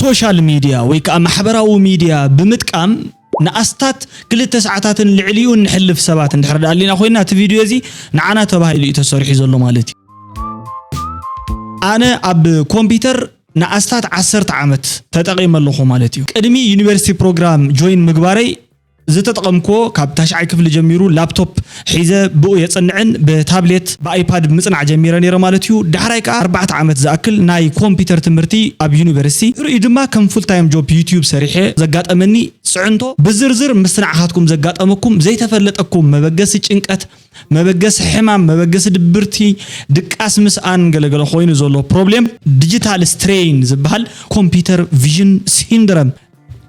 ሶሻል ሚድያ ወይ ከዓ ማሕበራዊ ሚድያ ብምጥቃም ንኣስታት ክልተ ሰዓታትን ልዕሊኡ ንሕልፍ ሰባት እንድሕር ደኣ ኣሊና ኮይና፣ እቲ ቪድዮ እዚ ንዓና ተባሂሉ እዩ ተሰሪሑ ዘሎ ማለት እዩ። ኣነ ኣብ ኮምፒውተር ንኣስታት ዓሰርተ ዓመት ተጠቒመ ኣለኹ ማለት እዩ። ቅድሚ ዩኒቨርሲቲ ፕሮግራም ጆይን ምግባረይ ዝተጠቐምኩዎ ካብ ታሽዓይ ክፍሊ ጀሚሩ ላፕቶፕ ሒዘ ብኡ የጽንዕን ብታብሌት ብኣይፓድ ምጽናዕ ጀሚረ ነይረ ማለት እዩ። ዳሕራይ ከኣ ኣርባዕተ ዓመት ዝኣክል ናይ ኮምፒውተር ትምህርቲ ኣብ ዩኒቨርሲቲ፣ ድሕሪኡ ድማ ከም ፉል ታይም ጆብ ዩትዩብ ሰሪሐ። ዘጋጠመኒ ጽዕንቶ ብዝርዝር ምስትንዓኻትኩም ዘጋጠመኩም ዘይተፈለጠኩም መበገሲ ጭንቀት፣ መበገሲ ሕማም፣ መበገሲ ድብርቲ፣ ድቃስ ምስኣን ገለገለ ኮይኑ ዘሎ ፕሮብሌም ዲጂታል ስትሬይን ዝበሃል ኮምፒውተር ቪዥን ሲንድረም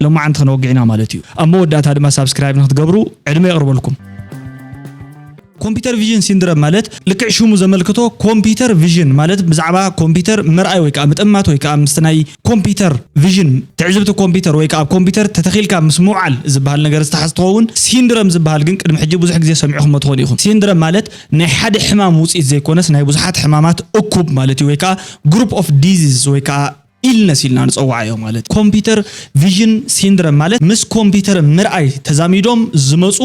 ሎማዓንቲ ክነወግዕ ኢና ማለት እዩ። ኣብ መወዳእታ ድማ ሳብስክራይብ ንክትገብሩ ዕድመ የቕርበልኩም። ኮምፒውተር ቪዥን ሲንድረም ማለት ልክዕ ሽሙ ዘመልክቶ ኮምፒውተር ቪዥን ማለት ብዛዕባ ኮምፒውተር ምርኣይ ወይ ከዓ ምጥማት ወይ ከዓ ምስቲ ናይ ኮምፒውተር ቪዥን ትዕዝብቲ ኮምፒውተር ወይ ከዓ ኣብ ኮምፒውተር ተተኺልካ ምስ ምውዓል ዝበሃል ነገር ዝተሓዝ ትኸውን። ሲንድረም ዝበሃል ግን ቅድሚ ሕጂ ብዙሕ ግዜ ሰሚዕኹሞ ትኾኑ ኢኹም። ሲንድረም ማለት ናይ ሓደ ሕማም ውፅኢት ዘይኮነስ ናይ ብዙሓት ሕማማት እኩብ ማለት እዩ ወይ ከዓ ግሩፕ ኦፍ ዲዚዝ ወይ ከዓ ኢልነስ ኢልና ንፀዋዓዮ ማለት። ኮምፒውተር ቪዥን ሲንድረም ማለት ምስ ኮምፒውተር ምርኣይ ተዛሚዶም ዝመፁ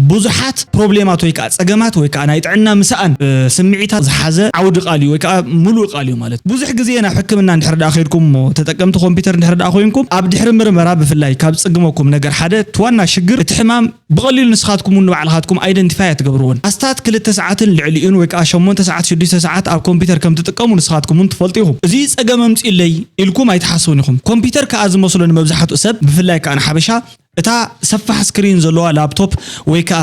ብዙሓት ፕሮብሌማት ወይ ከዓ ፀገማት ወይ ከዓ ናይ ጥዕና ምስኣን ስምዒታት ዝሓዘ ዓውዲ ቃል እዩ ወይ ከዓ ሙሉእ ቃል እዩ ማለት። ብዙሕ ግዜ ናብ ሕክምና እንድሕር ደኣ ከይድኩም እሞ ተጠቀምቲ ኮምፒውተር እንድሕር ደኣ ኮይንኩም ኣብ ድሕሪ ምርመራ ብፍላይ ካብ ዝፅግመኩም ነገር ሓደ እቲ ዋና ሽግር እቲ ሕማም ብቐሊሉ ንስኻትኩም እውን ንባዕልኻትኩም ኣይደንቲፋይ ኣይትገብርዎን። ኣስታት ክልተ ሰዓትን ልዕሊኡን ወይ ከዓ ሸሞንተ ሰዓት ሽዱሽተ ሰዓት ኣብ ኮምፒውተር ከም ትጥቀሙ ንስኻትኩም እውን ትፈልጡ ኢኹም። እዚ ፀገም ኣምፅእለይ ኢልኩም ኣይትሓስቡን ኢኹም። ኮምፒውተር ከዓ ዝመስሎ ንመብዛሕትኡ ሰብ ብፍላይ ከዓ ንሓበሻ እታ ሰፋሕ ስክሪን ዘለዋ ላፕቶፕ ወይ ከዓ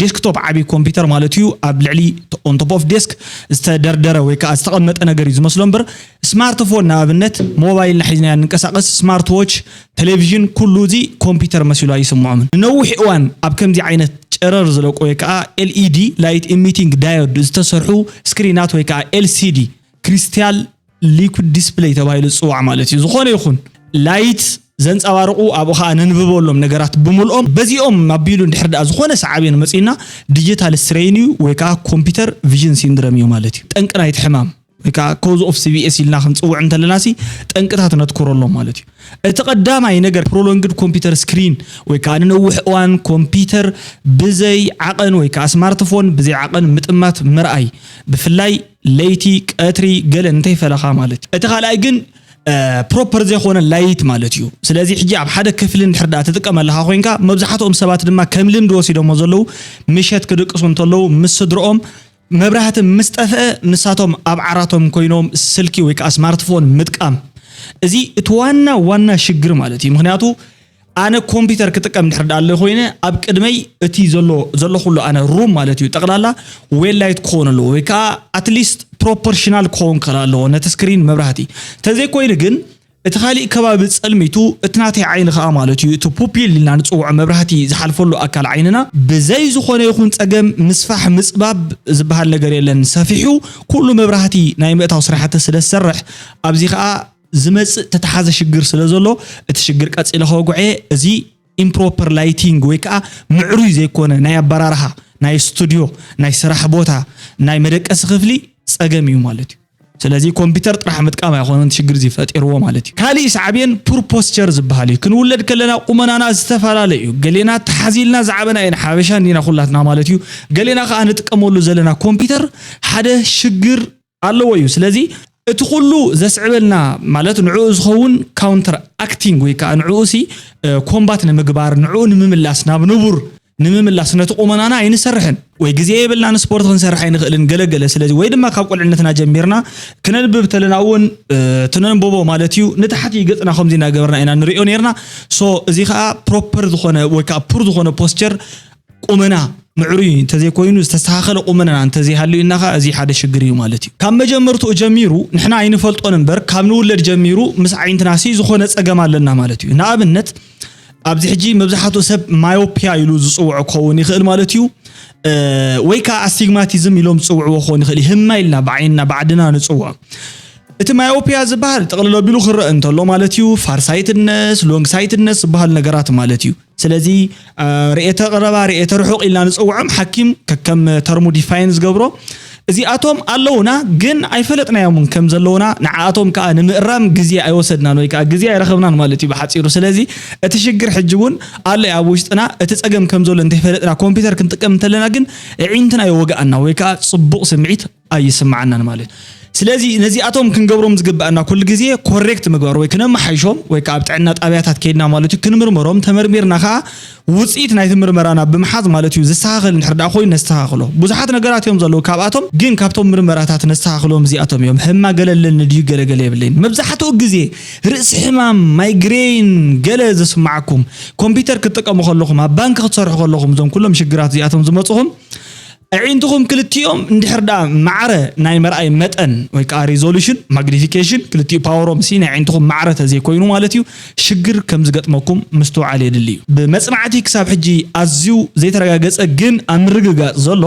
ዴስክቶፕ ዓብዪ ኮምፒውተር ማለት እዩ ኣብ ልዕሊ on top of desk ዝተደርደረ ወይ ከዓ ዝተቐመጠ ነገር እዩ ዝመስሎ እምበር ስማርትፎን ንኣብነት ሞባይልና ሒዝናያ ንንቀሳቐስ ስማርት ዎች ቴሌቪዥን ኩሉ እዚ ኮምፒውተር መሲሉ ኣይስምዖምን። ንነዊሕ እዋን ኣብ ከምዚ ዓይነት ጨረር ዝለቁ ወይ ከዓ ኤልኢዲ ላይት ኢሚቲንግ ዳዮድ ዝተሰርሑ ስክሪናት ወይ ከዓ ኤልሲዲ ክሪስታል ሊኩድ ዲስፕሌይ ተባሂሉ ዝፅዋዕ ማለት እዩ። ዝኾነ ይኹን ላይት ዘንፀባርቑ ኣብኡ ከዓ ነንብበሎም ነገራት ብምልኦም በዚኦም ኣቢሉ እንድሕር ደኣ ዝኾነ ሰዓብን መፂና ዲጂታል ስትሬይን እዩ ወይ ከዓ ኮምፒውተር ቪዥን ሲንድረም እዩ ማለት እዩ። ጠንቂ ናይቲ ሕማም ወይ ከዓ ኮዝ ኦፍ ሲቪኤስ ኢልና ክንፅውዕ እንተለና ሲ ጠንቅታት ነትኩረሎም ማለት እዩ። እቲ ቀዳማይ ነገር ፕሮሎንግድ ኮምፒውተር ስክሪን ወይ ከዓ ንነዊሕ እዋን ኮምፒውተር ብዘይ ዓቐን ወይ ከዓ ስማርትፎን ብዘይ ዓቐን ምጥማት ምርኣይ ብፍላይ ለይቲ ቀትሪ ገለ እንተይፈለኻ ማለት እዩ። እቲ ካልኣይ ግን ፕሮፐር ዘይኮነ ላይት ማለት እዩ። ስለዚ ሕጂ ኣብ ሓደ ክፍሊ እንድሕር ደኣ ትጥቀም ኣለኻ ኮይንካ መብዛሕትኦም ሰባት ድማ ከም ልምዲ ወሲዶሞ ዘለዉ ምሸት ክድቅሱ እንተለዉ ምስ ስድርኦም መብራህቲ ምስ ጠፍአ ንሳቶም ኣብ ዓራቶም ኮይኖም ስልኪ ወይ ከዓ ስማርትፎን ምጥቃም እዚ እቲ ዋና ዋና ሽግር ማለት እዩ። ምክንያቱ ኣነ ኮምፒውተር ክጥቀም ድሕር ዳኣለ ኮይነ ኣብ ቅድመይ እቲ ዘሎ ዘሎ ኩሉ ኣነ ሩም ማለት እዩ ጠቕላላ ዌል ላይት ክኸውን ኣለዎ ወይ ከዓ ኣትሊስት ፕሮፖርሽናል ክኸውን ክኽእል ኣለዎ ነቲ ስክሪን መብራህቲ። እንተዘይኮይኑ ግን እቲ ካሊእ ከባቢ ጸልሚቱ እቲ ናተይ ዓይኒ ከዓ ማለት እዩ እቲ ፑፒል ኢልና ንፅውዖ መብራህቲ ዝሓልፈሉ ኣካል ዓይንና ብዘይ ዝኾነ ይኹን ጸገም ምስፋሕ ምፅባብ ዝበሃል ነገር የለን። ሰፊሑ ኩሉ መብራህቲ ናይ ምእታው ስራሕቲ ስለ ዝሰርሕ ኣብዚ ከዓ ዝመጽእ ተተሓዘ ሽግር ስለ ዘሎ እቲ ሽግር ቀጺለ ከወግዖ እየ። እዚ ኢምፕሮፐር ላይቲንግ ወይ ከዓ ምዕሩይ ዘይኮነ ናይ ኣበራርሃ ናይ ስቱድዮ ናይ ስራሕ ቦታ ናይ መደቀሲ ክፍሊ ጸገም እዩ ማለት እዩ። ስለዚ ኮምፒውተር ጥራሕ ምጥቃም ኣይኮነን ሽግር እዚ ፈጢርዎ ማለት እዩ። ካሊእ ሳዕቤን ፑር ፖስቸር ዝበሃል እዩ። ክንውለድ ከለና ቁመናና ዝተፈላለየ እዩ። ገሌና ተሓዚልና ዝዓበና ኢና ሓበሻ እንዲና ኩላትና ማለት እዩ። ገሌና ከዓ ንጥቀመሉ ዘለና ኮምፒውተር ሓደ ሽግር ኣለዎ እዩ። ስለዚ እቲ ኩሉ ዘስዕበልና ማለት ንዕኡ ዝኸውን ካውንተር ኣክቲንግ ወይ ከዓ ንዕኡ ሲ ኮምባት ንምግባር ንዕኡ ንምምላስ ናብ ንቡር ንምምላስ ነቲ ቁመናና ኣይንሰርሕን ወይ ግዜ የብልናን ስፖርት ክንሰርሕ ኣይንኽእልን ገለገለ ስለዚ ወይ ድማ ካብ ቁልዕነትና ጀሚርና ክነንብብ ተለና እውን እቲ ነንብቦ ማለት እዩ ንታሕቲ ገፅና ከምዚ እናገበርና ኢና ንሪኦ ነርና። ሶ እዚ ከዓ ፕሮፐር ዝኾነ ወይ ከዓ ፑር ዝኾነ ፖስቸር ቁመና ምዕሩይ እንተዘይኮይኑ ዝተስተኻኸለ ቁመና እንተዘይሃልዩና ከዓ እዚ ሓደ ሽግር እዩ ማለት እዩ። ካብ መጀመርትኡ ጀሚሩ ንሕና ኣይንፈልጦን እምበር ካብ ንውለድ ጀሚሩ ምስ ዓይንትናሲ ዝኾነ ፀገም ኣለና ማለት እዩ። ንኣብነት ኣብዚ ሕጂ መብዛሕትኡ ሰብ ማዮፒያ ኢሉ ዝፅውዖ ክኸውን ይኽእል ማለት እዩ። ወይ ከዓ ኣስቲግማቲዝም ኢሎም ዝፅውዕዎ ክኸውን ይኽእል ህማ ኢልና ብዓይንና ብዓድና ንፅውዖ። እቲ ማዮፒያ ዝበሃል ጥቕልል ኣቢሉ ክረአ እንተሎ ማለት እዩ ፋርሳይትነስ ሎንግሳይትነስ ዝበሃል ነገራት ማለት እዩ። ስለዚ ርእየተ ቀረባ ርእየተ ርሑቕ ኢልና ንፅውዖም ሓኪም ከከም ተርሙ ዲፋይን ዝገብሮ እዚኣቶም ኣለውና፣ ግን ኣይፈለጥናዮምን ከም ዘለውና። ንዓኣቶም ከዓ ንምእራም ግዜ ኣይወሰድናን ወይ ከዓ ግዜ ኣይረኸብናን ማለት እዩ ብሓፂሩ። ስለዚ እቲ ሽግር ሕጂ እውን ኣሎ ኣብ ውሽጥና። እቲ ፀገም ከም ዘሎ እንተይፈለጥና ኮምፒውተር ክንጥቀም እንተለና ግን ኣዒንትና ይወግኣና ወይ ከዓ ፅቡቕ ስምዒት ኣይስምዓናን ማለት እዩ። ስለዚ ነዚኣቶም ክንገብሮም ዝግብኣና ኩሉ ግዜ ኮሬክት ምግባር ወይ ክነመሓይሾም ወይ ከዓ ኣብ ጥዕና ጣብያታት ከይድና ማለት እዩ ክንምርመሮም፣ ተመርሚርና ከዓ ውፅኢት ናይቲ ምርመራና ብምሓዝ ማለት እዩ። ዝስተኻኸል እንድሕር ደኣ ኮይኑ ነስተኻኽሎ። ብዙሓት ነገራት እዮም ዘለዉ ካብኣቶም፣ ግን ካብቶም ምርመራታት ነስተኻኽሎም እዚኣቶም እዮም። ህማ ገለ ኣለኒ ድዩ ገለ ገለ የብለይን። መብዛሕትኡ ግዜ ርእሲ ሕማም፣ ማይግሬን ገለ ዝስምዓኩም፣ ኮምፒውተር ክትጥቀሙ ከለኹም፣ ኣብ ባንክ ክትሰርሑ ከለኹም፣ እዞም ኩሎም ሽግራት እዚኣቶም ዝመፅኹም ኣዒንትኹም ክልቲኦም እንድሕር ደኣ ማዕረ ናይ መርኣይ መጠን ወይ ከዓ ሪዞሉሽን፣ ማግኒፊኬሽን፣ ክልቲኡ ፓወሮም ሲ ናይ ኣዒንትኹም ማዕረ ተዘይኮይኑ ማለት እዩ፣ ሽግር ከም ዝገጥመኩም ምስትውዓል የድሊ እዩ። ብመጽናዕቲ ክሳብ ሕጂ ኣዝዩ ዘይተረጋገጸ ግን ኣብ ምርግጋጽ ዘሎ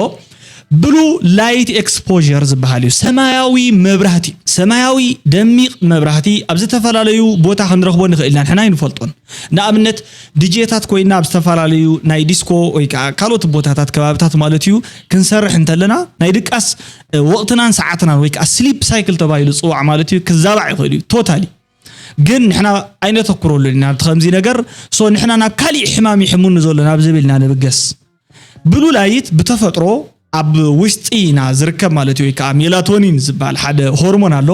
ብሉ ላይት ኤክስፖዠር ዝበሃል እዩ። ሰማያዊ መብራህቲ፣ ሰማያዊ ደሚቕ መብራህቲ ኣብ ዝተፈላለዩ ቦታ ክንረኽቦ ንኽእል ኢና፣ ንሕና ኣይንፈልጦን። ንኣብነት ዲጄታት ኮይና ኣብ ዝተፈላለዩ ናይ ዲስኮ ወይ ከዓ ካልኦት ቦታታት ከባብታት ማለት እዩ ክንሰርሕ እንተለና ናይ ድቃስ እ፣ ወቕትናን ሰዓትናን ወይ ከዓ ስሊፕ ሳይክል ተባሂሉ ዝፅዋዕ ማለት እዩ ክዛባዕ ይኽእል እዩ ቶታሊ። ግን ንሕና ኣይነተኩረሉን ኢና ኣብቲ ከምዚ ነገር። ሶ ንሕና ናብ ካሊእ ሕማም ይሕሙኒ ዘሎ ናብ ዝብል ኢና ንብገስ። ብሉ ላይት ብተፈጥሮ ኣብ ውሽጢ ኢና ዝርከብ ማለት እዩ፣ ወይ ከዓ ሜላቶኒን ዝበሃል ሓደ ሆርሞን ኣሎ።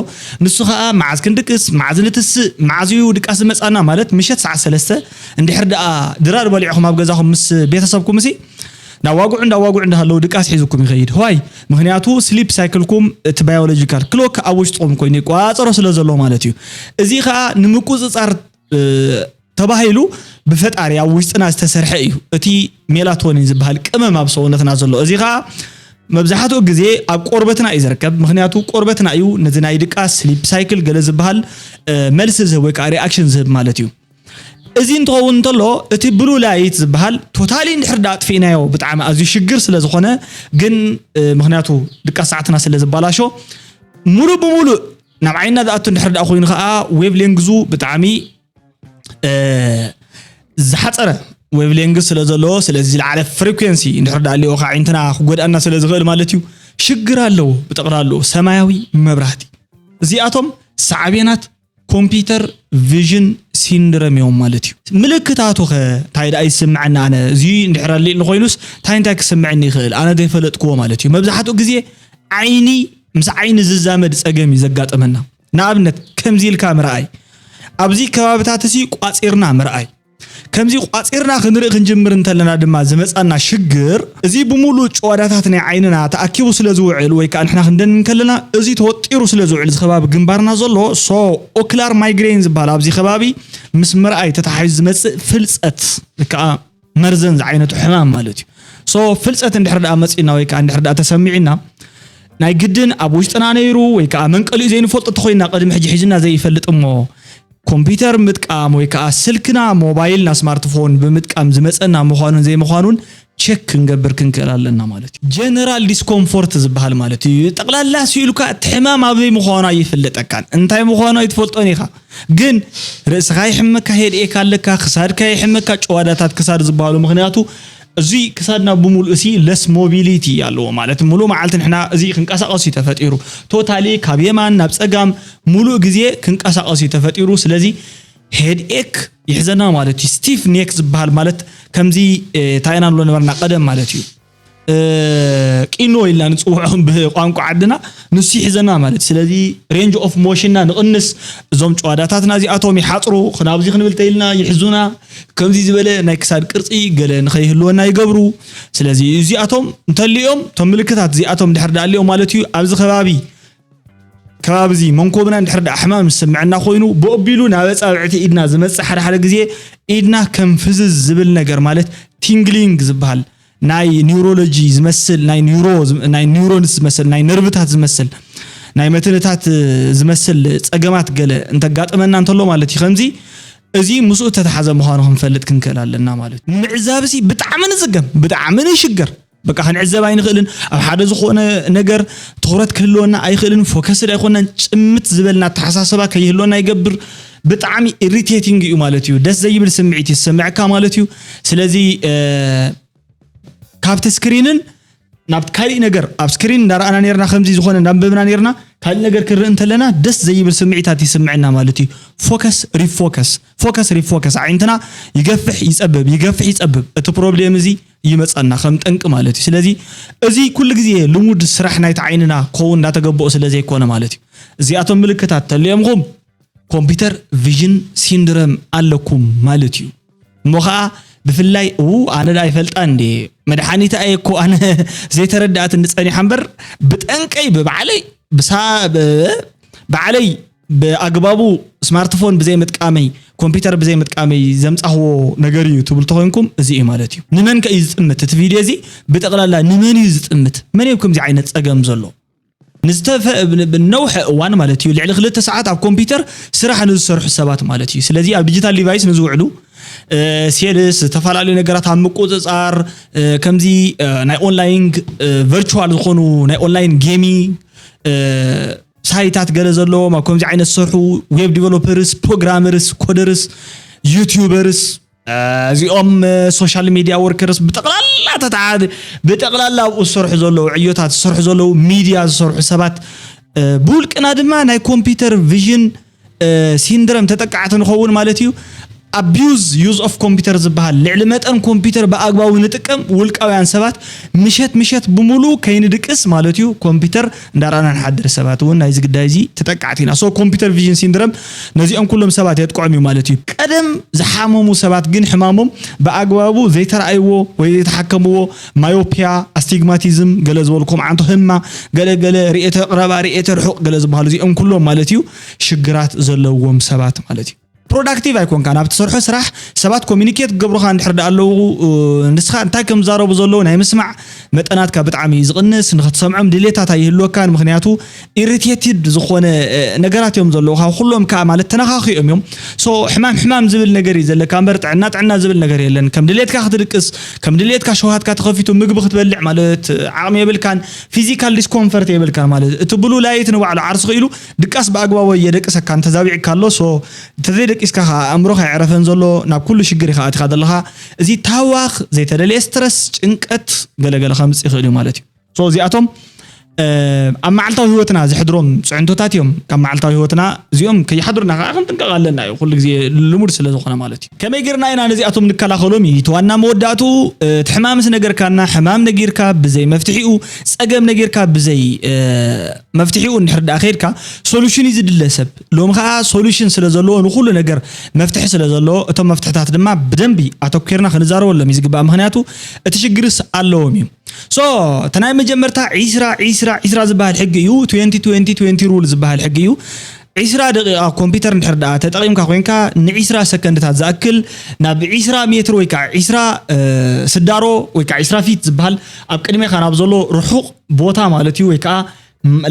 ንሱ ከዓ መዓዝ ክንድቅስ፣ መዓዝ ንትስእ፣ መዓዝ እዩ ድቃስ ዝመፃና ማለት ምሸት ሰዓት ሰለስተ እንድሕር ደኣ ድራር በሊዕኹም ኣብ ገዛኹም ምስ ቤተሰብኩም ሲ እንዳዋግዑ እንዳዋግዑ እንዳሃለዉ ድቃስ ሒዙኩም ይኸይድ። ዋይ? ምኽንያቱ ስሊፕ ሳይክልኩም እቲ ባዮሎጂካል ክሎክ ኣብ ውሽጥኹም ኮይኑ ይቆፃፀሮ ስለ ዘሎ ማለት እዩ። እዚ ከዓ ንምቁፅፃር እ፣ ተባሂሉ ብፈጣሪ ኣብ ውሽጥና ዝተሰርሐ እዩ። እቲ ሜላቶኒን ዝበሃል ቅመም ኣብ ሰውነትና ዘሎ፣ እዚ ከዓ መብዛሕትኡ ግዜ ኣብ ቆርበትና እዩ ዝርከብ። ምኽንያቱ ቆርበትና እዩ ነዚ ናይ ድቃስ ስሊፕ ሳይክል ገለ ዝበሃል እ፣ መልሲ ዝህብ ወይ ከዓ ሪኣክሽን ዝህብ ማለት እዩ። እዚ እንትኸውን እንተሎ እቲ ብሉ ላይት ዝበሃል ቶታሊ እንድሕር ዳ ኣጥፊእናዮ ብጣዕሚ ኣዝዩ ሽግር ስለ ዝኾነ፣ ግን እ፣ ምኽንያቱ ድቃስ ሰዓትና ስለ ዝበላሾ ሙሉእ ብሙሉእ ናብ ዓይንና ዝኣቱ እንድሕር ዳ ኮይኑ ከዓ ዌቭ ሌንግዙ ብጣዕሚ እ፣ ዝሓፀረ ዌቭ ሌንግዝ ስለ ዘለዎ፣ ስለዚ ዝለዓለ ፍሪኩዌንሲ እንድሕር ዳ ኣልዎ ከዓ ኣዒንትና ክጎድኣና ስለ ዝኽእል ማለት እዩ ሽግር ኣለዎ። ብጠቕላሉ ሰማያዊ መብራህቲ እዚኣቶም ሳዕቤናት ኮምፒውተር ቪዥን ሲንድረም እዮም ማለት እዩ። ምልክታቱ ከ እንታይ ደኣ ይስምዐና? ኣነ እዚ እንድሕር ኣልኒ ኮይኑስ እንታይ እንታይ ክስምዐኒ ይኽእል? ኣነ ዘይፈለጥክዎ ማለት እዩ። መብዛሕትኡ ግዜ ዓይኒ ምስ ዓይኒ ዝዛመድ ጸገም እዩ ዘጋጥመና። ንኣብነት ከምዚ ኢልካ ምርኣይ፣ ኣብዚ ከባብታት እዚ ቋጺርና ምርኣይ። ከምዚ ቋጺርና ክንርኢ ክንጅምር እንተለና ድማ ዝመጻና ሽግር፣ እዚ ብምሉእ ጭዋዳታት ናይ ዓይንና ተኣኪቡ ስለ ዝውዕል ወይ ከዓ ንሕና ክንደንን ከለና እዚ ተወጢሩ ስለ ዝውዕል እዚ ከባቢ ግንባርና ዘሎ፣ ሶ ኦክላር ማይግሬን ዝበሃል ኣብዚ ከባቢ ምስ ምርኣይ ተተሓሒዙ ዝመጽእ ፍልጸት ወይ ከዓ መርዘን ዝዓይነቱ ሕማም ማለት እዩ። ሶ ፍልጸት እንድሕር ደኣ መጺእና ወይ ከዓ እንድሕር ደኣ ተሰሚዕና ናይ ግድን ኣብ ውሽጥና ነይሩ ወይ ከዓ መንቀሊኡ ዘይንፈልጦ ተኾይና ቅድሚ ሕጂ ሒዝና ዘይፈልጥ እሞ ኮምፒውተር ምጥቃም ወይ ከዓ ስልክና ሞባይልና ስማርትፎን ብምጥቃም ዝመፀና ምዃኑን ዘይምዃኑን ቸክ ክንገብር ክንክእል ኣለና ማለት እዩ። ጀነራል ዲስኮምፎርት ዝበሃል ማለት እዩ። ጠቕላላ ስኢሉካ እቲ ሕማም ኣበይ ምዃኑ ኣይፍለጠካን፣ እንታይ ምዃኑ ኣይትፈልጦን ኢኻ። ግን ርእስኻ ይሕመካ፣ ሄድኤክ ኣለካ፣ ክሳድካ ይሕመካ፣ ጭዋዳታት ክሳድ ዝበሃሉ ምኽንያቱ እዚ ክሳድና ብምሉእ ሲ ለስ ሞቢሊቲ ኣለዎ ማለት ሙሉእ መዓልቲ ንሕና እዚ ክንቀሳቐስ እዩ ተፈጢሩ። ቶታሊ ካብ የማን ናብ ፀጋም ሙሉእ ግዜ ክንቀሳቐስ እዩ ተፈጢሩ። ስለዚ ሄድ ኤክ ይሕዘና ማለት እዩ። ስቲፍ ኔክ ዝበሃል ማለት ከምዚ እ፣ ታይና ንብሎ ነበርና ቀደም ማለት እዩ። እ፣ ቂኖ ኢልና ንፅውዖም ብቋንቋ ዓድና ንሱ ይሕዘና ማለት እዩ። ስለዚ ሬንጅ ኦፍ ሞሽንና ንቕንስ፣ እዞም ጨዋዳታትና እዚኣቶም ይሓፅሩ፣ ናብዚ ክንብል ተኢልና ይሕዙና። ከምዚ ዝበለ ናይ ክሳድ ቅርፂ ገለ ንኸይህልወና ይገብሩ። ስለዚ እዚኣቶም እንተልዮም እቶም ምልክታት እዚኣቶም ድሕር ዳኣልዮም ማለት እዩ ኣብዚ ከባቢ ከባቢ እዚ መንኮብና እንድሕር ደኣ ሕማም ዝስምዐና ኮይኑ ብኦቢሉ ናብ ኣፃብዕቲ ኢድና ዝመፅእ ሓደ ሓደ ግዜ ኢድና ከም ፍዝዝ ዝብል ነገር ማለት ቲንግሊንግ ዝበሃል ናይ ኒውሮሎጂ ዝመስል ናይ ኒውሮ ናይ ኒውሮንስ ዝመስል ናይ ነርቭታት ዝመስል ናይ መትንታት ዝመስል ፀገማት ገለ እንተጋጥመና እንተሎ ማለት እዩ ከምዚ እዚ ምስኡ እተተሓዘ ምዃኑ ክንፈልጥ ክንክእል ኣለና ማለት እዩ። ምዕዛብሲ ብጣዕሚ ንፅገም ብጣዕሚ ንሽገር በቃ ክንዕዘብ ኣይንኽእልን። ኣብ ሓደ ዝኾነ ነገር ትኹረት ክህልወና ኣይኽእልን። ፎከስድ ኣይኮናን። ጭምት ዝበልና ኣተሓሳስባ ከይህልወና ይገብር። ብጣዕሚ ኢሪቴቲንግ እዩ ማለት እዩ። ደስ ዘይብል ስምዒት ይስምዐካ ማለት እዩ። ስለዚ እ፣ ካብቲ ስክሪንን ናብ ካሊእ ነገር ኣብ ስክሪን እንዳረኣና ነርና፣ ከምዚ ዝኾነ እንዳንበብና ነርና፣ ካሊእ ነገር ክንርኢ እንተለና ደስ ዘይብል ስምዒታት ይስምዐና ማለት እዩ። ፎከስ ሪፎከስ፣ ፎከስ ሪፎከስ፣ ኣዒንትና ይገፍሕ ይጸብብ፣ ይገፍሕ ይጸብብ፣ እቲ ፕሮብሌም እዚ ይመጸና ከም ጠንቂ ማለት እዩ። ስለዚ እዚ ኩሉ ግዜ ልሙድ ስራሕ ናይቲ ዓይንና ክኸውን እንዳተገበኦ ስለ ዘይኮነ ማለት እዩ። እዚኣቶም ምልክታት ተልዮምኹም ኮምፒውተር ቪዥን ሲንድረም ኣለኩም ማለት እዩ። እሞ ኸዓ ብፍላይ ው ኣነ ዳ ይፈልጣ እንዴ፣ መድሓኒት ኣየ እኮ ኣነ ዘይተረዳኣትኒ ጸኒሓ እምበር፣ ብጠንቀይ ብባዕለይ ብሳ ብዓለይ ብኣግባቡ ስማርትፎን ብዘይ ምጥቃመይ፣ ኮምፒውተር ብዘይ ምጥቃመይ ዘምጻኽዎ ነገር እዩ ትብል ተኾይንኩም፣ እዚ እዩ ማለት እዩ። ንመን ከ እዩ ዝጥምት እቲ ቪድዮ እዚ? ብጠቕላላ ንመን እዩ ዝጥምት? መን እዩ ከምዚ ዓይነት ጸገም ዘሎ? ንዝተፈ ብነውሐ እዋን ማለት እዩ፣ ልዕሊ ክልተ ሰዓት ኣብ ኮምፒውተር ስራሕ ንዝሰርሑ ሰባት ማለት እዩ። ስለዚ ኣብ ዲጂታል ዲቫይስ ንዝውዕሉ ሴልስ፣ ዝተፈላለዩ ነገራት ኣብ ምቁፅፃር፣ ከምዚ ናይ ኦንላይን፣ ቨርቹዋል ዝኾኑ ናይ ኦንላይን ጌሚንግ ሳይታት ገለ ዘለዎም፣ ኣብ ከምዚ ዓይነት ዝሰርሑ ዌብ ዲቨሎፐርስ፣ ፕሮግራመርስ፣ ኮደርስ፣ ዩቲዩበርስ፣ እዚኦም ሶሻል ሚዲያ ወርከርስ፣ ብጠቕላላ ተተዓደ ብጠቕላላ ኣብኡ ዝሰርሑ ዘለዉ ዕዮታት ዝሰርሑ ዘለዉ ሚዲያ ዝሰርሑ ሰባት፣ ብውልቅና ድማ ናይ ኮምፒውተር ቪዥን ሲንድረም ተጠቃዕቲ ንኸውን ማለት እዩ። ኣቢዩዝ ዩዝ ኦፍ ኮምፒውተር ዝበሃል፣ ልዕሊ መጠን ኮምፒውተር ብኣግባቡ ንጥቀም ውልቃውያን ሰባት ምሸት ምሸት ብምሉእ ከይንድቅስ ማለት እዩ ኮምፒውተር እንዳረኣና ንሓድር ሰባት እውን ናይዚ ግዳይ እዚ ተጠቃዕቲ ኢና። ሶ ኮምፒውተር ቪዥን ሲንድረም ነዚኦም ኩሎም ሰባት የጥቅዖም እዩ ማለት እዩ። ቀደም ዝሓመሙ ሰባት ግን ሕማሞም ብኣግባቡ ዘይተረኣይዎ ወይ ዘይተሓከምዎ፣ ማዮፒያ፣ ኣስቲግማቲዝም፣ ገለ ዝበልኩም ዓንቶ ህማ፣ ገለ ገለ ርእየተ ቅረባ፣ ርእየተ ርሑቕ ገለ ዝበሃሉ እዚኦም ኩሎም ማለት እዩ ሽግራት ዘለዎም ሰባት ማለት እዩ። ፕሮዳክቲቭ ኣይኮንካን ኣብ ትሰርሖ ስራሕ። ሰባት ኮሚኒኬት ክገብሩኻ እንድሕር ደኣ ኣለዉ፣ ንስኻ እንታይ ከም ዝዛረቡ ዘለዉ ናይ ምስማዕ መጠናትካ ብጣዕሚ እዩ ዝቕንስ። ንኽትሰምዖም ድሌታት ኣይህልወካን፣ ምኽንያቱ ኢሪቴትድ ዝኾነ ነገራት እዮም ዘለዉ። ካብ ኩሎም ከዓ ማለት ተነኻኺኦም እዮም። ሶ ሕማም ሕማም ዝብል ነገር እዩ ዘለካ እምበር ጥዕና ጥዕና ዝብል ነገር የለን። ከም ድሌትካ ክትድቅስ፣ ከም ድሌትካ ሸውሃትካ ተኸፊቱ ምግቢ ክትበልዕ ማለት ዓቕሚ የብልካን። ፊዚካል ዲስኮምፈርት የብልካን ማለት እቲ ብሉ ላይት ንባዕሉ ዓርሱ ክኢሉ ድቃስ ብኣግባቡ የደቅሰካ እንተዛቢዕካ ኣሎ። ሶ እንተዘይደቂስካ ከዓ ኣእምሮኻ የዕረፈን ዘሎ፣ ናብ ኩሉ ሽግር ኢኻ ኣቲኻ ዘለኻ። እዚ ታዋኽ፣ ዘይተደለየ ስትረስ፣ ጭንቀት ገለገለ ከምፅእ ይኽእል እዩ ማለት እዩ። ሶ እዚኣቶም ኣብ መዓልታዊ ህይወትና ዘሕድሮም ፅዕንቶታት እዮም። ካብ መዓልታዊ ህይወትና እዚኦም ከይሓድሩና ከዓ ክንጥንቀቕ ኣለና እዩ፣ ኩሉ ግዜ ልሙድ ስለ ዝኾነ ማለት እዩ። ከመይ ጌርና ኢና ነዚኣቶም ንከላኸሎም እዩ እቲ ዋና መወዳእቱ። እቲ ሕማምስ ነገርካና፣ ሕማም ነጊርካ ብዘይ መፍትሒኡ፣ ፀገም ነጊርካ ብዘይ መፍትሒኡ እንድሕር ደኣ ከይድካ፣ ሶሉሽን እዩ ዝድለ ሰብ። ሎሚ ከዓ ሶሉሽን ስለ ዘለዎ፣ ንኩሉ ነገር መፍትሒ ስለ ዘለዎ፣ እቶም መፍትሕታት ድማ ብደንቢ ኣተኪርና ክንዛረበሎም እዩ ዝግባእ። ምኽንያቱ እቲ ሽግርስ ኣለዎም እዩ። ሶ እቲ ናይ መጀመርታ ዒስራ ዒስራ ዒስራ ዝበሃል ሕጊ እዩ። ትዌንቲ ትዌንቲ ትዌንቲ ሩል ዝበሃል ሕጊ እዩ። ዒስራ ደቂቓ ኮምፒውተር እንድሕር ደኣ ተጠቒምካ ኮይንካ፣ ንዒስራ ሰከንድታት ዝኣክል ናብ ዒስራ ሜትር ወይ ከዓ ዒስራ ስዳሮ ወይ ከዓ ዒስራ ፊት ዝበሃል ኣብ ቅድሜኻ ናብ ዘሎ ርሑቕ ቦታ ማለት እዩ፣ ወይ ከዓ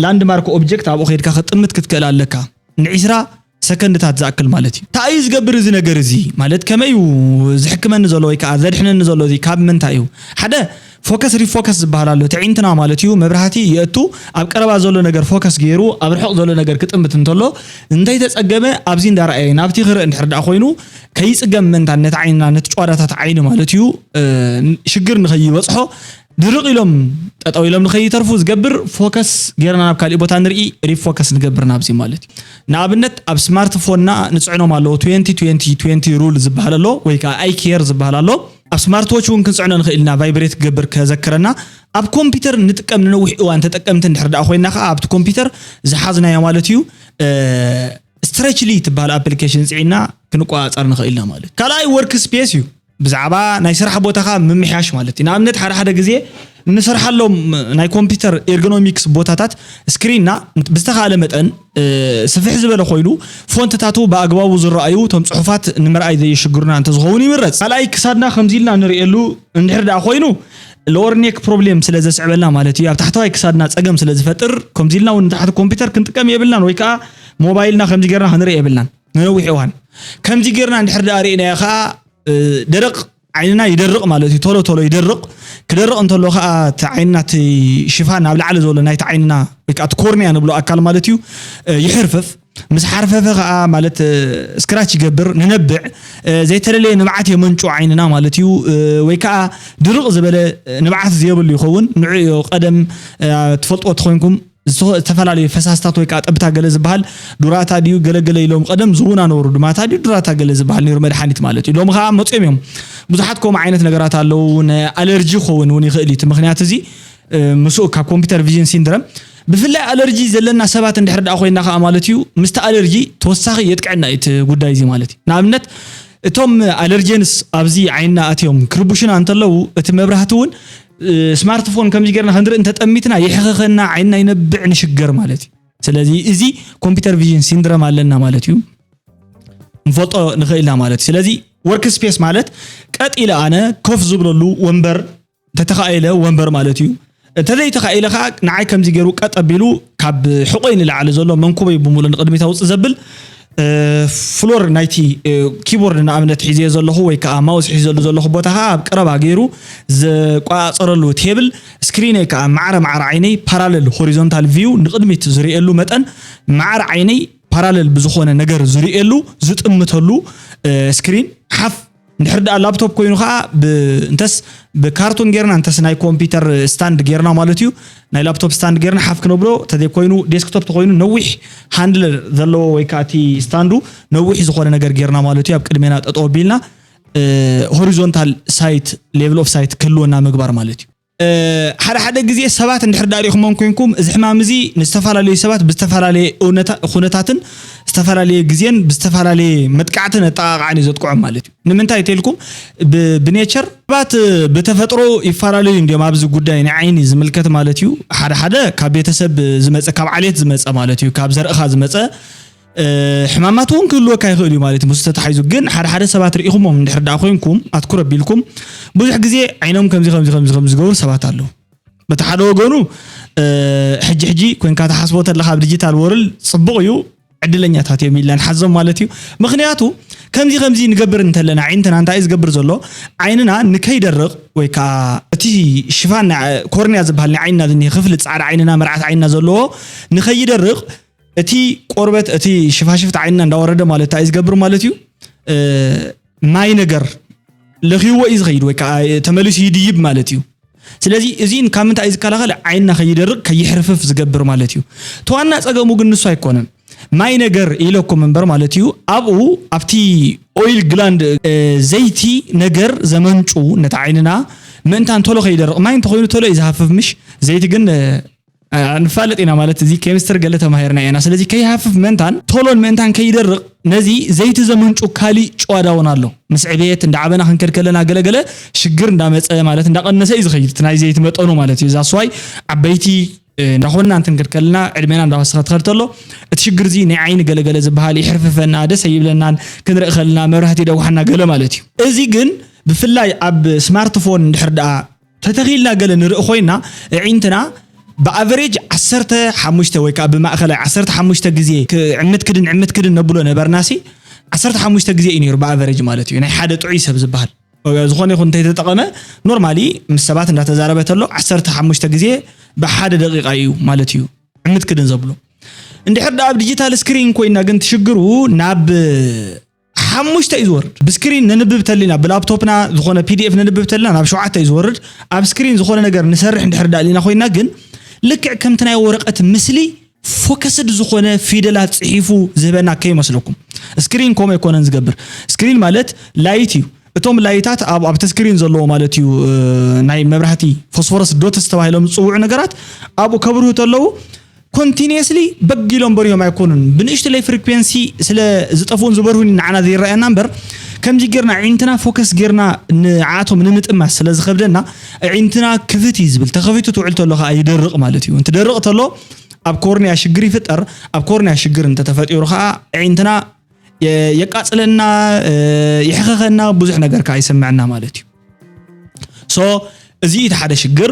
ላንድማርክ ኦብጀክት ኣብኡ ከይድካ ክትጥምት ክትክእል ኣለካ። ንዒስራ ሰከንድታት ዝኣክል ማለት እዩ። እንታይ እዩ ዝገብር እዚ ነገር እዚ? ማለት ከመይ እዩ ዝሕክመኒ ዘሎ ወይ ከዓ ዘድሕነኒ ዘሎ? እዚ ካብ ምንታይ እዩ? ሓደ ፎከስ ሪፎከስ ዝበሃል ኣሎ። እቲ ዒንትና ማለት እዩ መብራህቲ የእቱ፣ ኣብ ቀረባ ዘሎ ነገር ፎከስ ገይሩ ኣብ ርሑቕ ዘሎ ነገር ክጥምት እንተሎ እንተይተጸገመ ኣብዚ እንዳረኣየ ናብቲ ክርኢ እንድሕር ደኣ ኮይኑ ከይጽገም ምእንታን ነቲ ዓይንና ነቲ ጨዋዳታት ዓይኒ ማለት እዩ ሽግር ንኸይበጽሖ ድርቕ ኢሎም ጠጠው ኢሎም ንኸይተርፉ ዝገብር ፎከስ ጌርና ናብ ካሊእ ቦታ ንርኢ፣ ሪፎከስ ንገብር ናብዚ ማለት እዩ። ንኣብነት ኣብ ስማርትፎንና ንፅዕኖም ኣለዎ ትዌንቲ ትዌንቲ ትዌንቲ ሩል ዝበሃል ኣሎ ወይ ከዓ ኣይ ኬር ዝበሃል ኣሎ። ኣብ ስማርት ዎች እውን ክንፅዕኖ ንኽእል ኢና፣ ቫይብሬት ክገብር ከዘክረና። ኣብ ኮምፒውተር ንጥቀም ንነዊሕ እዋን ተጠቀምቲ እንድሕር ደኣ ኮይና ከዓ ኣብቲ ኮምፒውተር ዝሓዝናዮ ማለት እዩ ስትሬችሊ ትበሃል ኣፕሊኬሽን ፅዒና ክንቆፃፀር ንኽእል ኢና ማለት እዩ። ካልኣይ ወርክ ስፔስ እዩ። ብዛዕባ ናይ ስራሕ ቦታኻ ምምሕያሽ ማለት እዩ። ንኣብነት ሓደ ሓደ ግዜ እንሰርሓሎም ናይ ኮምፒውተር ኤርጎኖሚክስ ቦታታት ስክሪንና ብዝተኻለ መጠን ስፍሕ ዝበለ ኮይኑ ፎንትታቱ ብኣግባቡ ዝረኣዩ እቶም ፅሑፋት ንምርኣይ ዘየሽግሩና እንተዝኸውን ይምረፅ። ካልኣይ ክሳድና ከምዚ ኢልና ንርእየሉ እንድሕር ደኣ ኮይኑ ሎወር ኔክ ፕሮብሌም ስለ ዘስዕበልና ማለት እዩ። ኣብ ታሕተዋይ ክሳድና ፀገም ስለ ዝፈጥር ከምዚ ኢልና እውን ንታሕቲ ኮምፒውተር ክንጥቀም የብልናን ወይ ከዓ ሞባይልና ከምዚ ጌርና ክንርኢ የብልናን ንነዊሕ እዋን። ከምዚ ጌርና እንድሕር ደኣ ርኢናዮ ከዓ ደረቕ ዓይንና ይደርቕ ማለት እዩ። ቶሎ ቶሎ ይደርቕ። ክደርቕ እንተሎ ከዓ እቲ ዓይንና እቲ ሽፋን ኣብ ላዕሊ ዘሎ ናይቲ ዓይንና ወይ ከዓ እቲ ኮርንያ ንብሎ ኣካል ማለት እዩ ይሕርፍፍ። ምስ ሓርፈፈ ከዓ ማለት scratch ይገብር፣ ንነብዕ ዘይተለለየ ንብዓት የመንጩ ዓይንና ማለት እዩ። ወይ ከዓ ድርቕ ዝበለ ንብዓት ዘየብሉ ይኸውን። ንዑ ቀደም ትፈልጥዎ ተኾይንኩም ዝተፈላለዩ ፈሳስታት ወይ ከዓ ጠብታ ገለ ዝበሃል ዱራታ ድዩ ገለገለ ኢሎም ቀደም ዝውና ነበሩ። ድማታ ድዩ ዱራታ ገለ ዝበሃል ነይሩ መድሓኒት ማለት እዩ። ሎም ከዓ መፅኦም እዮም። ብዙሓት ከምኡ ዓይነት ነገራት ኣለዉ። ንኣለርጂ ክኸውን እውን ይኽእል እዩ እቲ ምክንያት እዚ። ምስኡ ካብ ኮምፒውተር ቪዥን ሲንድረም ብፍላይ ኣለርጂ ዘለና ሰባት እንድሕር ደኣ ኮይና ከዓ ማለት እዩ ምስቲ ኣለርጂ ተወሳኺ የጥቅዐና እዩ እቲ ጉዳይ እዚ ማለት እዩ። ንኣብነት እቶም ኣለርጀንስ ኣብዚ ዓይንና ኣትዮም ክርቡሽና እንተለዉ እቲ መብራህቲ እውን ስማርትፎን ከምዚ ጌርና ክንርኢ እንተጠሚትና የሕኸኸና ዓይንና ይነብዕ ንሽገር ማለት እዩ። ስለዚ እዚ ኮምፒውተር ቪዥን ሲንድረም ኣለና ማለት እዩ። ንፈልጦ ንኽእል ኢና ማለት እዩ። ስለዚ ወርክ ስፔስ ማለት ቀጥ ኢለ ኣነ ኮፍ ዝብለሉ ወንበር ተተኻኢለ ወንበር ማለት እዩ። እንተዘይተኻኢለ ከዓ ንዓይ ከምዚ ገይሩ ቀጥ ኣቢሉ ካብ ሕቆይ ንላዕሊ ዘሎ መንኩበይ ብምሉ ንቕድሚት ኣውፅእ ዘብል ፍሎር ናይቲ ኪቦርድ ንኣብነት ሒዘዮ ዘለኹ ወይ ከዓ ማውስ ሒዘሉ ዘለኹ ቦታ ከዓ ኣብ ቀረባ ገይሩ ዝቆፃፀረሉ ቴብል ስክሪነይ ከዓ ማዕረ ማዕረ ዓይነይ ፓራለል ሆሪዞንታል ቪው ንቕድሚት ዝርእየሉ መጠን ማዕረ ዓይነይ ፓራለል ብዝኾነ ነገር ዝርእየሉ ዝጥምተሉ ስክሪን ሓፍ እንድሕር ደኣ ላፕቶፕ ኮይኑ ከዓ እንተስ ብካርቶን ጌርና እንተስ ናይ ኮምፒውተር ስታንድ ጌርና ማለት እዩ። ናይ ላፕቶፕ ስታንድ ጌርና ሓፍ ክነብሎ ተዘይ ኮይኑ ዴስክቶፕ ተኮይኑ ነዊሕ ሃንድለር ዘለዎ ወይ ከዓ እቲ ስታንዱ ነዊሕ ዝኾነ ነገር ጌርና ማለት እዩ። ኣብ ቅድሜና ጠጠው ኣቢልና ሆሪዞንታል ሳይት ሌቭል ኦፍ ሳይት ክህልወና ምግባር ማለት እዩ። ሓደ ሓደ ግዜ ሰባት እንድሕር ዳሪኹሞም ኮንኩም እዚ ሕማም እዚ ንዝተፈላለዩ ሰባት ብዝተፈላለየ ኩነታትን ዝተፈላለየ ግዜን ብዝተፈላለየ መጥቃዕትን ኣጠቃቃዕን እዩ ዘጥቅዖም ማለት እዩ። ንምንታይ ተልኩም ብኔቸር ሰባት ብተፈጥሮ ይፈላለዩ እንዲዮም ኣብዚ ጉዳይ ናይ ዓይኒ ዝምልከት ማለት እዩ። ሓደ ሓደ ካብ ቤተሰብ ዝመፀ ካብ ዓሌት ዝመፀ ማለት እዩ ካብ ዘርእኻ ዝመፀ ሕማማት እውን ክህልወካ ይኽእል እዩ ማለት እዩ ምስ ተታሒዙ። ግን ሓደ ሓደ ሰባት ርኢኹሞም እንድሕር ደኣ ኮይንኩም ኣትኩር ኣቢልኩም ብዙሕ ግዜ ዓይኖም ከምዚ ከምዚ ከምዚ ከምዚ ዝገብሩ ሰባት ኣለዉ። በቲ ሓደ ወገኑ ሕጂ ሕጂ ኮይንካ ተሓስቦ ተለካ ኣብ ዲጂታል ወርል ፅቡቕ እዩ ዕድለኛታት እዮም ኢልና ንሓዞም ማለት እዩ። ምክንያቱ ከምዚ ከምዚ ንገብር እንተለና ዓይንትና እንታይ እዩ ዝገብር ዘሎ? ዓይንና ንከይደርቕ ወይ ከዓ እቲ ሽፋን ኮርንያ ዝበሃል ናይ ዓይንና ዝኒሄ ክፍሊ ፃዕዳ ዓይንና መርዓት ዓይንና ዘለዎ ንከይደርቕ እቲ ቆርበት እቲ ሽፋሽፍቲ ዓይንና እንዳወረደ ማለት እንታይ እዩ ዝገብር ማለት እዩ? ማይ ነገር ለኺዎ እዩ ዝኸይድ ወይ ከዓ ተመሊሱ ይድይብ ማለት እዩ። ስለዚ እዚ ካብ ምንታይ እዩ ዝከላኸል? ዓይንና ከይደርቕ ከይሕርፍፍ ዝገብር ማለት እዩ። ተዋና ፀገሙ ግን ንሱ ኣይኮነን። ማይ ነገር ኢለኩም እምበር ማለት እዩ። ኣብኡ ኣብቲ ኦይል ግላንድ ዘይቲ ነገር ዘመንጩ ነቲ ዓይንና ምእንታን ቶሎ ከይደርቕ ማይ እንተኮይኑ ቶሎ እዩ ዝሃፍፍ ምሽ ዘይቲ ግን ንፋለጥ ኢና ማለት እዚ ኬሚስትሪ ገለ ተማሂርና ኢና። ስለዚ ከይሃፍፍ ምእንታን ቶሎን ምእንታን ከይደርቕ ነዚ ዘይቲ ዘመንጩ ካሊእ ጨዋዳ እውን ኣሎ። ምስ ዕቤት እንዳዓበና ክንከድ ከለና ገለገለ ሽግር እንዳመፀ ማለት እንዳቐነሰ እዩ ዝኸይድ እቲ ናይ ዘይቲ መጠኑ ማለት እዩ። ዛስዋይ ዓበይቲ እንዳኾንና እንትንከድ ከለና ዕድሜና እንዳወሰኸ ትኸድ ተሎ እቲ ሽግር እዚ ናይ ዓይኒ ገለገለ ዝበሃል ይሕርፍፈና ደስ ኣይብለናን ክንርኢ ከለና መብራህቲ ይደውሓና ገለ ማለት እዩ። እዚ ግን ብፍላይ ኣብ ስማርትፎን እንድሕር ደኣ ተተኺልና ገለ ንርኢ ኮይና ኣዒንትና ብኣቨሬጅ ዓሰርተ ሓሙሽተ ወይ ከዓ ብማእኸላይ ዓሰርተ ሓሙሽተ ግዜ ዕምት ክድን ዕምት ክድን ነብሎ ነበርናሲ ዓሰርተ ሓሙሽተ ግዜ እዩ ነይሩ ብኣቨሬጅ ማለት እዩ ናይ ሓደ ጥዑይ ሰብ ዝበሃል ዝኾነ ይኹን እንተይተጠቐመ ኖርማሊ ምስ ሰባት እንዳተዛረበ ተሎ ዓሰርተ ሓሙሽተ ግዜ ብሓደ ደቂቃ እዩ ማለት እዩ ዕምት ክድን ዘብሎ። እንድሕር ደኣ ኣብ ዲጂታል ስክሪን ኮይና ግን ትሽግሩ ናብ ሓሙሽተ እዩ ዝወርድ። ብስክሪን ነንብብ ተሊና ብላፕቶፕና ዝኾነ ፒዲኤፍ ነንብብ ተሊና ናብ ሸውዓተ እዩ ዝወርድ። ኣብ ስክሪን ዝኾነ ነገር ንሰርሕ እንድሕር ደኣ ሊና ኮይና ግን ልክዕ ከምቲ ናይ ወረቐት ምስሊ ፎከስድ ዝኾነ ፊደላት ፅሒፉ ዝህበና ከይመስለኩም። ስክሪን ከምኡ ኣይኮነን ዝገብር። ስክሪን ማለት ላይት እዩ። እቶም ላይታት ኣብ ኣብቲ ስክሪን ዘለዎ ማለት እዩ ናይ መብራህቲ ፎስፎረስ ዶትስ ተባሂሎም ዝፅውዑ ነገራት ኣብኡ ከብርሁ ተለዉ ኮንቲኒየስሊ በግ ኢሎም በሪሆም ኣይኮኑን። ብንእሽትለይ ፍሪኩዌንሲ ስለ ዝጠፍኡን ዝበርሁን ንዓና ዘይረኣየና እምበር ከምዚ ጌርና ዒንትና ፎከስ ጌርና ንዓቶም ንምጥማስ ስለ ዝኸብደና ዒንትና ክፍት እዩ ዝብል። ተኸፊቱ ትውዕል ተሎ ከዓ ይደርቕ ማለት እዩ። እንትደርቕ ተሎ ኣብ ኮርንያ ሽግር ይፍጠር። ኣብ ኮርንያ ሽግር እንተተፈጢሩ ከዓ ዒንትና የቃፅለና፣ የሕኸኸና፣ ብዙሕ ነገር ከዓ ይስምዐና ማለት እዩ። ሶ እዚ እቲ ሓደ ሽግር።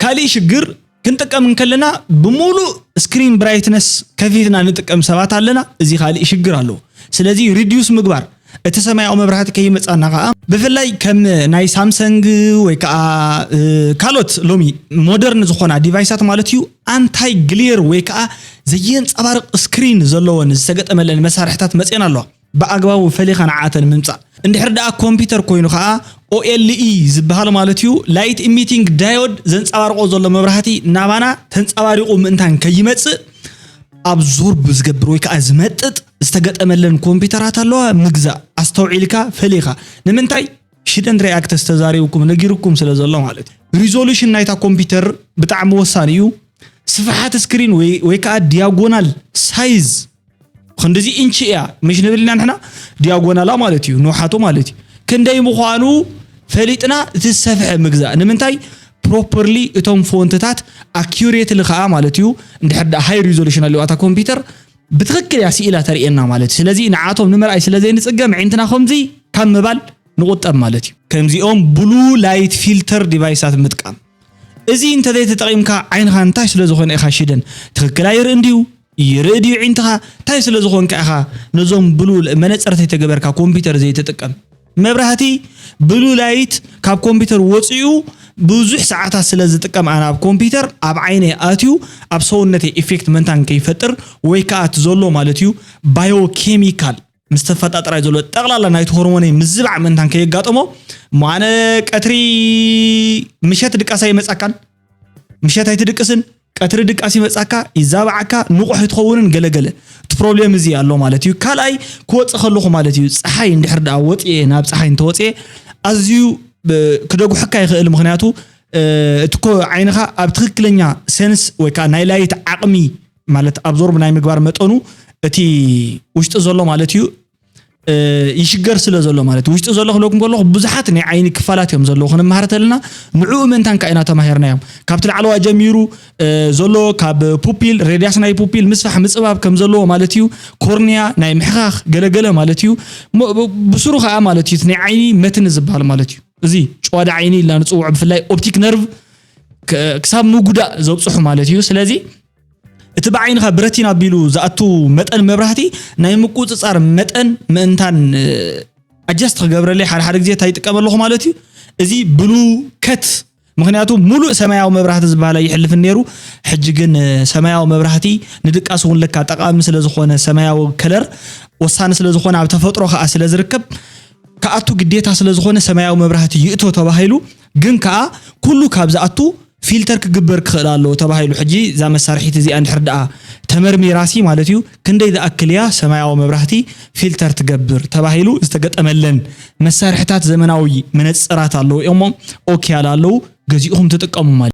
ካሊእ ሽግር ክንጥቀም እንከለና ብሙሉእ ስክሪን ብራይትነስ ከፊትና ንጥቀም ሰባት ኣለና። እዚ ካሊእ ሽግር ኣለዎ። ስለዚ ሪዲዩስ ምግባር እቲ ሰማያዊ መብራህቲ ከይመጻና ከዓ ብፍላይ ከም ናይ ሳምሰንግ ወይ ከዓ ካልኦት ሎሚ ሞደርን ዝኾና ዲቫይሳት ማለት እዩ ኣንታይ ግሊር ወይ ከዓ ዘየንፀባርቕ ስክሪን ዘለወን ዝተገጠመለን መሳርሕታት መፅአን ኣለዋ። ብኣግባቡ ፈሊኻ ንዓተን ምምፃእ። እንድሕር ደኣ ኮምፒውተር ኮይኑ ከዓ ኦኤልኢ ዝበሃል ማለት እዩ ላይት ኢሚቲንግ ዳዮድ ዘንፀባርቆ ዘሎ መብራህቲ ናባና ተንፀባሪቑ ምእንታን ከይመፅእ ኣብዞርብ ዝገብር ወይ ከዓ ዝመጥጥ ዝተገጠመለን ኮምፒውተራት ኣለዋ። ምግዛእ ኣስተውዒልካ ፈሊኻ። ንምንታይ ሽደን ሪኣክተስ ተዛሪብኩም ነጊርኩም ስለ ዘሎ ማለት እዩ። ሪዞሉሽን ናይታ ኮምፒውተር ብጣዕሚ ወሳኒ እዩ። ስፍሓት ስክሪን ወይ ከዓ ዲያጎናል ሳይዝ ክንድዚ ኢንቺ እያ ምሽ ንብል ኢና ንሕና። ዲያጎናላ ማለት እዩ ንውሓቱ ማለት እዩ ክንደይ ምዃኑ ፈሊጥና እቲ ዝሰፍሐ ምግዛእ። ንምንታይ ፕሮፐርሊ እቶም ፎንትታት ኣኪሬትሊ ከዓ ማለት እዩ እንድሕር ሃይ ሪዞሉሽን ኣለዋ እታ ኮምፒውተር ብትኽክል እያ ስኢላ ተርእየና ማለት እዩ። ስለዚ ንዓቶም ንምርኣይ ስለ ዘይንፅገም ዕንትና ከምዚ ካብ ምባል ንቑጠብ ማለት እዩ። ከምዚኦም ብሉ ላይት ፊልተር ዲቫይሳት ምጥቃም። እዚ እንተዘይተጠቒምካ ዓይንኻ እንታይ ስለ ዝኾነ ኢኻ ሽደን ትኽክል ኣይርእን ድዩ? ይርኢ ድዩ ዒንትኻ? እንታይ ስለ ዝኾንካ ኢኻ ነዞም ብሉ መነፅር ተይተገበርካ ኮምፒውተር ዘይትጥቀም? መብራህቲ ብሉ ላይት ካብ ኮምፒውተር ወፂኡ ብዙሕ ሰዓታት ስለ ዝጥቀም ኣነ ኣብ ኮምፒውተር ኣብ ዓይነይ ኣትዩ ኣብ ሰውነተይ ኢፌክት መንታን ከይፈጥር ወይ ከዓ እቲ ዘሎ ማለት እዩ ባዮኬሚካል ምስ ተፈጣጥራይ ዘሎ ጠቕላላ ናይቲ ሆርሞነይ ምዝባዕ ምእንታን ከየጋጠሞ እሞ ኣነ ቀትሪ ምሸት ድቃስ ኣይመጻካን ምሸት ኣይትድቅስን ቀትሪ ድቃስ ይመጻካ ይዛባዓካ ንቑሕ ኣይትኸውንን ገለገለ እቲ ፕሮብሌም እዚ ኣሎ ማለት እዩ ካልኣይ ክወፅእ ከለኹ ማለት እዩ ፀሓይ እንድሕር ደኣ ወፅየ ናብ ፀሓይ እንተወፅየ ኣዝዩ ክደጉሐካ ይኽእል ምክንያቱ እቲ ኮ ዓይንኻ ኣብ ትኽክለኛ ሴንስ ወይ ከዓ ናይ ላይት ዓቕሚ ማለት ኣብዞርብ ናይ ምግባር መጠኑ እቲ ውሽጢ ዘሎ ማለት እዩ ይሽገር ስለ ዘሎ ማለት ውሽጢ ዘሎ ክለኩም ከለኹ ብዙሓት ናይ ዓይኒ ክፋላት እዮም ዘለዉ ክንመሃር ተለና ንዕኡ ምእንታን ከዓ ኢና ተማሂርናዮም ካብቲ ላዕለዋ ጀሚሩ ዘሎ ካብ ፑፒል ሬድያስ ናይ ፑፒል ምስፋሕ ምፅባብ ከም ዘለዎ ማለት እዩ ኮርንያ ናይ ምሕኻኽ ገለገለ ማለት እዩ ብስሩ ከዓ ማለት እዩ ናይ ዓይኒ መትኒ ዝበሃል ማለት እዩ እዚ ጨዋዳ ዓይኒ ኢልና ንፅውዖ ብፍላይ ኦፕቲክ ነርቭ ክሳብ ምጉዳእ ዘብፅሑ ማለት እዩ ስለዚ እቲ ብዓይንኻ ብረቲን ኣቢሉ ዝኣቱ መጠን መብራህቲ ናይ ምቁፅፃር መጠን ምእንታን ኣጃስት ክገብረለይ ሓደ ሓደ ግዜ እንታይ ይጥቀም ኣለኹ ማለት እዩ እዚ ብሉ ከት ምክንያቱ ሙሉእ ሰማያዊ መብራህቲ ዝበሃል ኣይሕልፍን ነይሩ ሕጂ ግን ሰማያዊ መብራህቲ ንድቃስ እውን ለካ ጠቃሚ ስለ ዝኾነ ሰማያዊ ከለር ወሳኒ ስለ ዝኾነ ኣብ ተፈጥሮ ከዓ ስለ ዝርከብ ክኣቱ ግዴታ ስለ ዝኾነ ሰማያዊ መብራህቲ ይእቶ ተባሂሉ ግን ከዓ ኩሉ ካብ ዝኣቱ ፊልተር ክግበር ክኽእል ኣለዎ ተባሂሉ ሕጂ እዛ መሳርሒት እዚኣ እንድሕር ደኣ ተመርሚራሲ ማለት እዩ ክንደይ ዝኣክል እያ ሰማያዊ መብራህቲ ፊልተር ትገብር ተባሂሉ ዝተገጠመለን መሳርሕታት ዘመናዊ መነፅራት ኣለዉ እዮም ኦኪያል ኣለዉ ገዚእኹም ትጥቀሙ ማለት